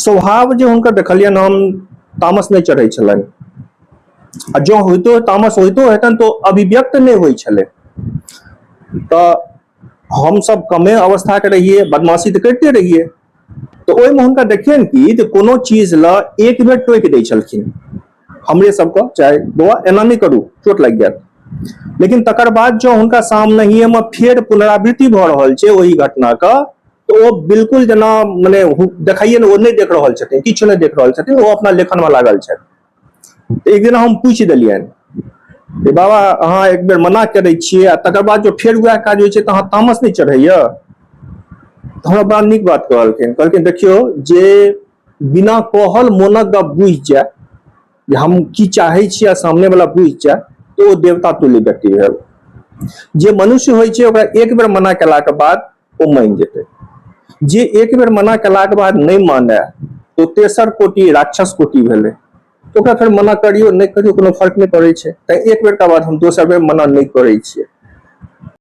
स्वभाव जे हुनकर देखलियनि हम, तामस नहि चढ़ै छलनि, आ जँ होइतो तामस होइतो हेतनि तऽ अभिव्यक्त नहि होइ छलै। तऽ हमसब कमे अवस्थाके रहियै, बदमाशी तऽ करिते रहियै, तऽ ओहिमे हुनका देखियनि कि जे कोनो चीज लए एक बेर टोकि दै छलखिन हमरे सबके, चाहे बौआ एना नहि करू, चोट लागि जायत। लेकिन तकर बाद जँ हुनका सामनेमे फेर पुनरावृत्ति भऽ रहल छै ओहि घटनाके, तऽ ओ बिल्कुल जेना मने देखाइए ने, ओ नहि देख रहल छथिन, किछु नहि देख रहल छथिन, ओ अपना लेखनमे लागल छथि। एक दिन हम पूछि देलियनि जे बाबा, अहाँ एक बेर मना करै छियै आ तकर बाद जो फेर वएह काज होइ छै तऽ अहाँ तामस नहि चढ़ैया? तऽ हमरा बड़ा नीक बात कहलखिन। कहलखिन, देखियौ, जे बिना कहल मोनक गप बुझि जाय जे हम की चाहै छी आ सामने वाला बुझि जाय, तऽ ओ देवता तुल्य व्यक्ति भेल। जे मनुष्य होइ छै, ओकरा एक बेर मना केलाके बाद ओ मानि जेतै। जे एक बेर मना केलाके बाद नहि माने, तो तेसर कोटि, राक्षस कोटि भेलै। तऽ ओकरा फेर मना करियौ, नहि करियौ, कोनो फर्क नहि पड़ै छै। तऽ एक बेरका बाद हम दोसर बेर मना नहि करै छियै।